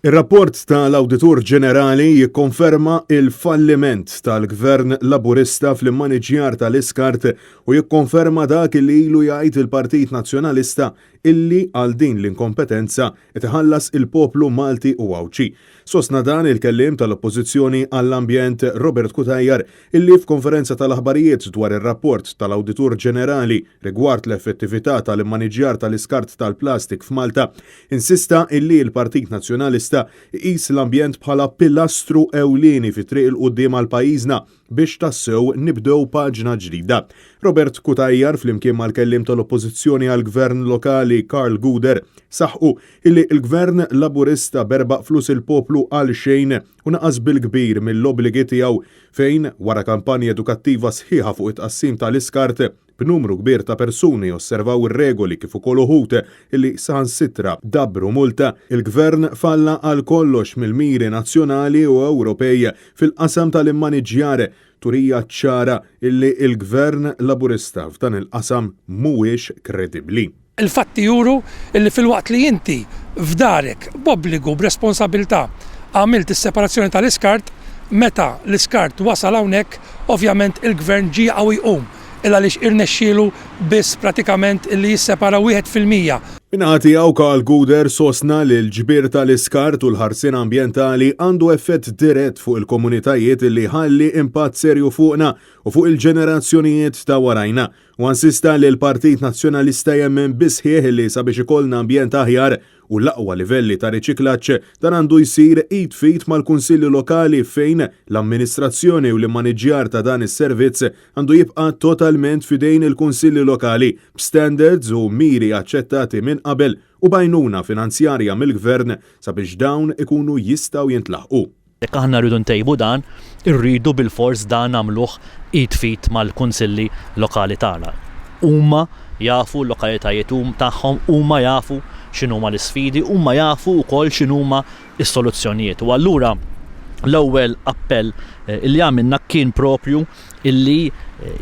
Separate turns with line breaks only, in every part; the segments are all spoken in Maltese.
Ir-rapport tal-Awditur Ġenerali jikkonferma il-falliment tal-Gvern Laburista fl-immaniġjar tal-iskart u jikkonferma dak li ilu jgħid il-Partit Nazzjonalista illi għal din l-inkompetenza qed iħallas il-poplu Malti u Għawdxi. Sostna dan il-kelliem tal-Oppożizzjoni għall-Ambjent Robert Cutajar illi f'konferenza tal-aħbarijiet dwar ir-rapport tal-Awditur Ġenerali rigward l-effettività tal-immaniġjar tal-iskart tal-plastik f'Malta, insista illi l-Partit Nazzjonalista jqis l-ambjent bħala pilastru ewlieni fit-triq 'il quddiem għal pajjiżna biex tassew nibdew paġna ġdida. Robert Cutajar flimkien mal-kelliem tal-Oppożizzjoni għall-Gvern Lokali Karl Gouder saħqu illi l-Gvern Laburista berbaq flus il-poplu għal xejn u naqas bil-kbir mill-obbligi tiegħu fejn, wara kampanja edukattiva sħiħa fuq it-tqassim tal-iskart, b'numru kbir ta' persuni josservaw ir-regoli kif ukoll uħud illi saħansitra dabbru multa, il-Gvern falla għal kollox mill-miri nazzjonali u Ewropej fil-qasam tal-immaniġġjar, turija ċara illi l-Gvern Laburista f'dan il-qasam mhuwiex kredibbli.
Il-fatti juru illi filwaqt li inti f'darek, b'obbligu, b'responsabilità, għamilt is-separazzjoni tal-iskart, meta l-iskart wasal hawnhekk, ovvjament il-Gvern ġie jaqgħu jqum il għaliex irnexxielu biss pratikament illi jissepara 1%.
Min-naħa tiegħu Karl Gouder sostna li l-ġbir tal-iskart u l-ħarsien ambjentali għandu effett dirett fuq il-komunitajiet illi jħalli impatt serju fuqna u fuq il-ġenerazzjonijiet ta' warajna. Huwa insista li l-Partit Nazzjonalista jemmen bis-sħiħ li sabiex ikollna ambjent aħjar u l-aqwa livelli ta' riċiklaġġ, dan għandu jsir id f'id mal-Kunsilli Lokali fejn l-amministrazzjoni u l-immaniġġjar ta' dan is-servizz għandu jibqa' totalment f'idejn il-Kunsilli Lokali b'standards u miri aċċettati minn qabel u b'għajnuna finanzjarja mill-Gvern sabiex dawn ikunu jistgħu jintlaħqu.
Jekk aħna rridu ntejbu dan, irridu bilfors dan nagħmluh id f'id mal-kunsilli lokali tagħna. Huma jafu l-lokalitajiet tagħhom, huma jafu x'inhuma l-isfidi, huma jafu wkoll x'inhuma s-soluzzjonijiet. U allura l-ewwel appell li għamilna kien propju illi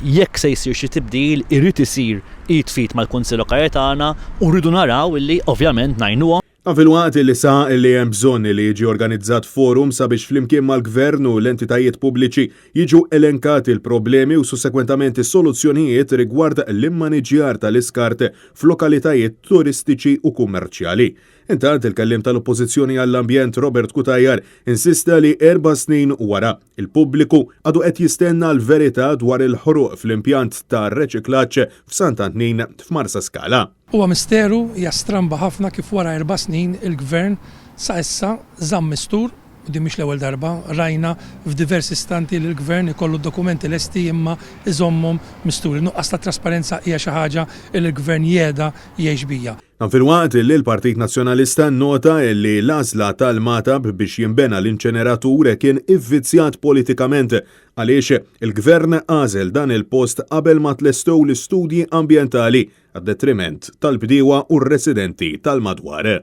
jekk se jsir xi tibdil irid isir id f'id mal-kunsill lokali tagħna u rridu naraw illi ovvjament ngħinuhom.
Dan filwaqt li saħaq li hemm bżonn li jiġi organizzat forum sabiex flimkien mal-Gvern u l-entitajiet pubbliċi jiġu elenkati l-problemi u sussekwentament is-soluzzjonijiet rigward l-immaniġjar tal-iskart f'lokalitajiet turistiċi u kummerċjali. Intant il-kelliem tal-Oppożizzjoni għall-Ambjent Robert Cutajar insista li erba' snin wara, il-pubbliku għadu qed jistenna l-verità dwar il-ħruq fl-impjant ta' reċiklaġġ f'Sant'Antnin f'Marsaskala.
Huwa misteru, hija stramba ħafna kif wara 4 snin il-Gvern sa issa żamm mistur, u din mhix l-ewwel darba, rajna f'diversi istanti li l-Gvern ikollu d-dokumenti lesti imma iżommhom misturi. Nuqqas ta' trasparenza hija xi ħaġa li l-Gvern jeda jgħix bija.
Dan filwaqt li l-Partit Nazzjonalista nnota li l-għażla tal-Magħtab biex jinbena l-inċeneratur kien ivvizzjat politikament għaliex il-Gvern għażel dan il-post qabel ma tlestew l-istudji ambjentali għad-detriment tal-bdiewa u r-residenti tal-madwar.